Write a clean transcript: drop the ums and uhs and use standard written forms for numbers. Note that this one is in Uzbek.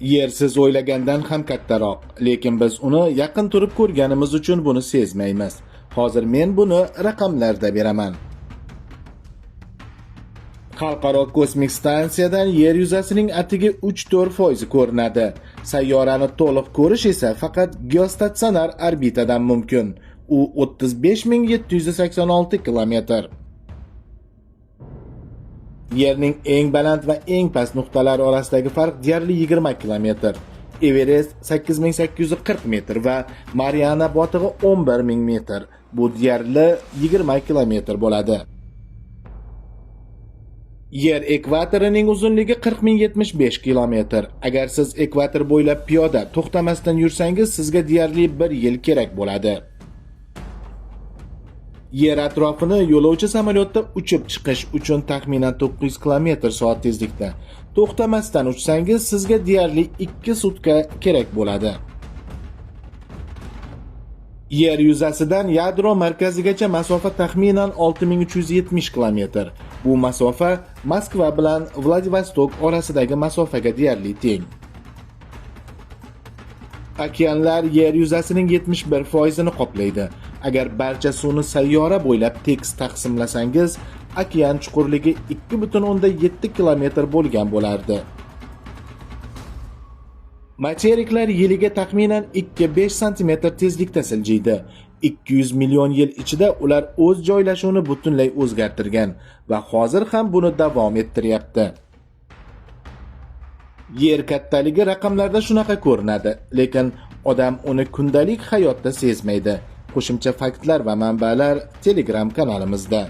Yer siz o'ylagandan ham kattaroq, lekin biz uni yaqin turib ko'rganimiz uchun buni sezmaymiz. Hozir men buni raqamlarda beraman. Xalqaro kosmik stansiyadan yer yuzasining atigi 3-4 foizi ko'rinadi. Sayyorani to'liq ko'rish esa faqat geostatsionar orbitadan mumkin. U 35 786 kilometr. Yerning eng baland va eng past nuqtalari orasidagi farq deyarli 20 kilometr. Everest 8840 metr va Mariana botig'i 11 000 metr. Bu deyarli 20 kilometr bo'ladi. Yer ekvatorining uzunligi 40 075 kilometr. Agar siz ekvator bo'ylab piyoda to'xtamasdan yursangiz, sizga deyarli bir yil kerak bo'ladi. Yer atrofini yo'lovchi samolyotda uchib chiqish uchun taxminan 900 km soat tezlikda to'xtamasdan uchsangiz, sizga deyarli 2 sutka kerak bo'ladi. Yer yuzasidan yadro markazigacha masofa taxminan 6370 km. Bu masofa Moskva bilan Vladivostok orasidagi masofaga deyarli teng. Okeanlar yer yuzasining 71 foizini qoplaydi. Agar barcha suvni sayyora bo'ylab tekis taqsimlasangiz, okean chuqurligi 2,7 kilometr bo'lgan bo'lardi. Materiklar yiliga taxminan 2-5 sm tezlikda siljiydi. 200 million yil ichida ular o'z joylashuvini butunlay o'zgartirgan va hozir ham buni davom ettiryapti. Yer kattaligi raqamlarda shunaqa ko'rinadi, lekin odam uni kundalik hayotda sezmaydi. Qo'shimcha faktlar va manbalar Telegram kanalimizda.